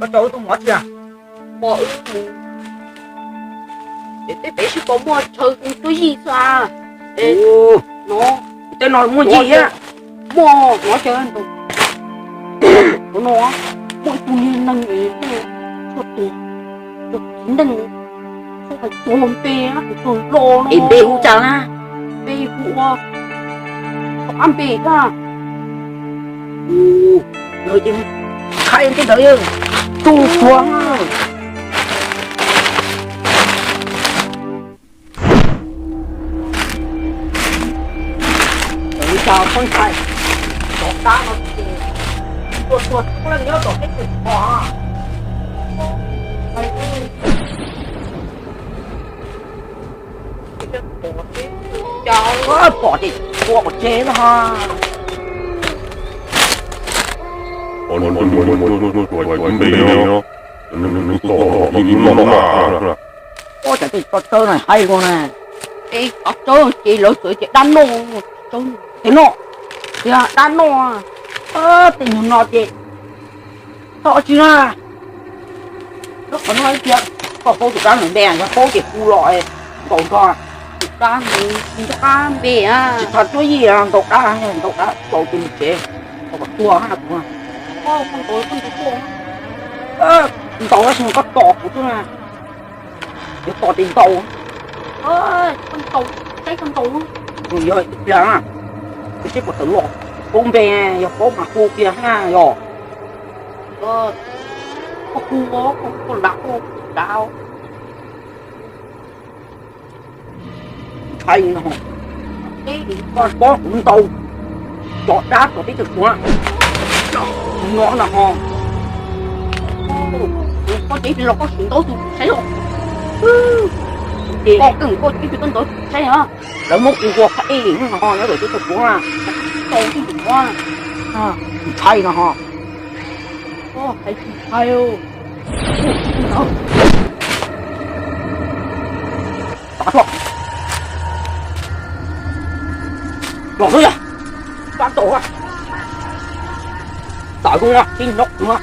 Koj tso wb tus mov tsi? Mov wb mus, es tej pem sib pom muaj chaw tuaj yij xwb. No, tej no muaj yij thiab. Muaj mov chaw ntau. Tus no muaj ib tug niag neeg es tshuaj tus, tus txiv neej, tshuaj hais tuag npe, tus tuag hlo no. Es npe hu cas na? Npe hu ua, tom qab npe thiab. Yog ces khaib tej ntawd, tub tuag. Li cas pheej hais, tom qab no ces tuag tuag tub leej nyob tom teb chaws Nplog. Pom ces tua pov tseg no. Ua cas tej tsov tsawb no hais luag na. Tej tsov tsawb ces lawv txawv ces dab noj, tsawb ces noj, tias dab noj. Tej nyuag no ces txhob tsi na. Qhov no tias koj paub tus dab no npe, yog paub ces hu los ntaus nrog. Tus dab no tsis nco qab npe. Tsis tas cuab yij, ntaus dab, ntaus dab tau ces mus tsev, tau kom tuag na kuv. Ntaus tab sis koj tos kuv xwb na. Yuav tos ces ntaus. Yog ib pliag na, kuv seb puas tawm los. Paub npe, yog paub mas hu kiag na yog. Koj hu, koj hu, koj lam hu, lam hu. Ntshai no, koj paub kuv ntaus tsov dab tom teb chaws Suav no na ho. Koj cev los koj sim ntaus tus saib os. Koj kawg koj cev koj ntaus tus saib os. Lawv muab kuv ua qhov ej no ho nyob tom teb chaws Suav na. Tau tib tus muab. Ntshai no ho. Hais tsis ntshai. Los xwb yog, pab tau, tawm zoo na, tib nyob no.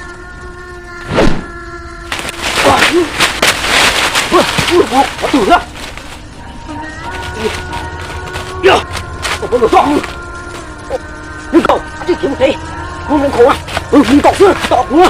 Qhov twg na? Yog, nkaum, tsis khiav mus tsev, mus nkaum, nkaum xwb, tos kuv na.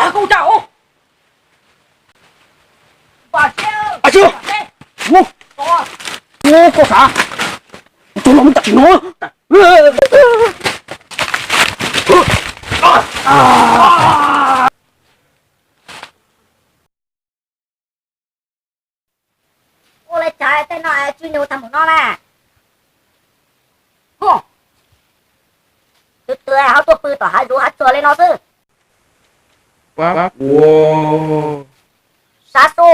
Pab kuv tau. Ab, mus, mus koj sav, tus no muab tag tsis no. Ua li cas tej no tswj nyuj tag mus no na? Tus twg ho tuaj pw tom hav zoov hav tsuag li no xwb? Pab kuv. Sav xu.